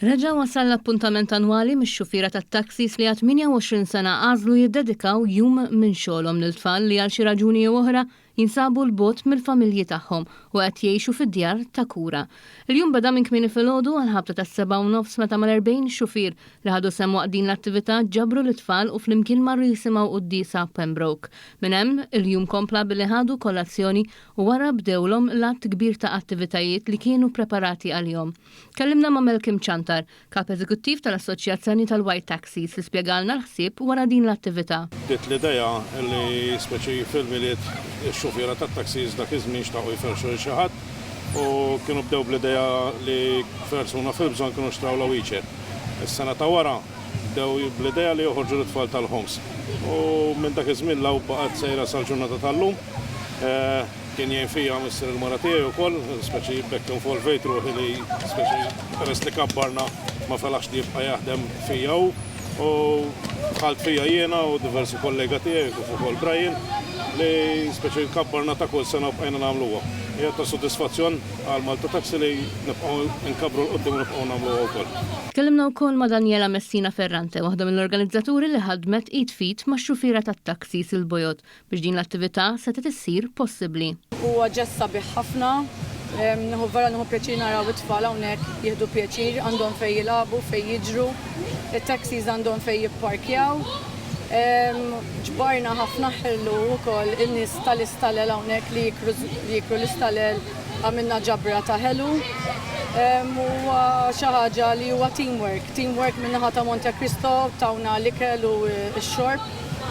Reġa' wasal l-appuntament annwali mix-xufiera tat-taxis li għal 28 sena għażlu jiddedikaw jum minn xogħolhom lil tfal li għal xi raġuni jew oħra jinsabu 'l bogħod mill-familji tagħhom u qed jgħixu fi djar ta' kura. Il-jum beda minn kmieni filgħodu għall-ħabta tas-sebgħa u nofs meta mal-40 xufier li ħadu sehem waqt din l-attività ġabru lit-tfal u flimkien marru jisimgħu quddiesa Pembroke. Minn hemm, il-jum kompla billi ħadu kolazzjoni u wara bdewlhom l-għadd kbir ta' attivitajiet li kienu preparati għalihom. Tkellimna ma' Malcolm Ciantar, Kap Eżekuttiv tal-Assoċjazzjoni tal-White Taxis li spjegalna l-ħsieb wara din l-attività. Bdiet l-idea li speċi fil-Milied ix-xufiera tat-taxis dak iż-żmien xtaqu jferrxu lil xi ħadd u kienu bdew bl-idea li persuna fil-bżonn kienu xtrawlha wheelchair. Is-sena ta' wara bdew bl-idea li joħorġu lit-tfal tal-homes u minn dak iż-żmien 'l hawn baqgħet sejra sal-ġurnata tal-lum. Kien jgħin fija missier il-mara tiegħi wkoll, speċi b'hekk involvejt ruħi li speċi peress li kabbarna ma felaħx li jibqa' jaħdem fija hu u dħalt fija jiena u diversi kollega tiegħi kif ukoll Brian li speċi kabbarna ta' kull sena u bqajna nagħmluha. Hija ta' sodisfazzjon għal Malta Taxi li nibqgħu nkabbru 'l quddiem u nibqgħu nagħmluha wkoll. Tkellimna wkoll ma' Daniela Messina Ferrante, waħda mill-organizzaturi li ħadmet id f'id max-xufiera tat-taxis il-bojod biex din l-attività setgħet issir possibbli. Huwa ġest sabiħ ħafna. Nieħu vera nieħu pjaċir naraw it-tfal hawnhekk jieħdu pjaċir, għandhom fejn jilagħbu, fejn jiġru, it-taxis għandhom fejn jipparkjaw. Ġbarna ħafna ħelu wkoll in-nies tal-istalel hawnhekk li jikru li jikru l-istalel għamilna ġabra ta' ħelu. Huwa xi ħaġa li huwa teamwork, teamwork min-naħa ta' Monte Cristo tawna l-ikel u x-xorb.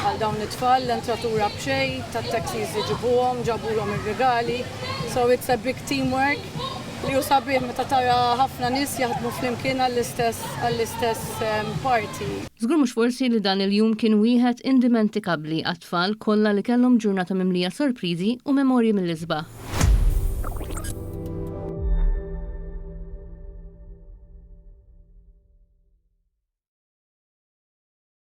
Għal dawn it-tfal l-entratura b'xejn, tat-taxis iġibuhom, ġabulhom ir-rigali. So it's a big teamwork li hu sabiħ meta tara ħafna nies jaħdmu flimkien għall-istess għall-istess party. Żgur mhux forsi li dan il-jum kien wieħed indimentikabbli għat-tfal kollha li kellhom ġurnata mimlija sorpriżi u memorji mill-isbaħ.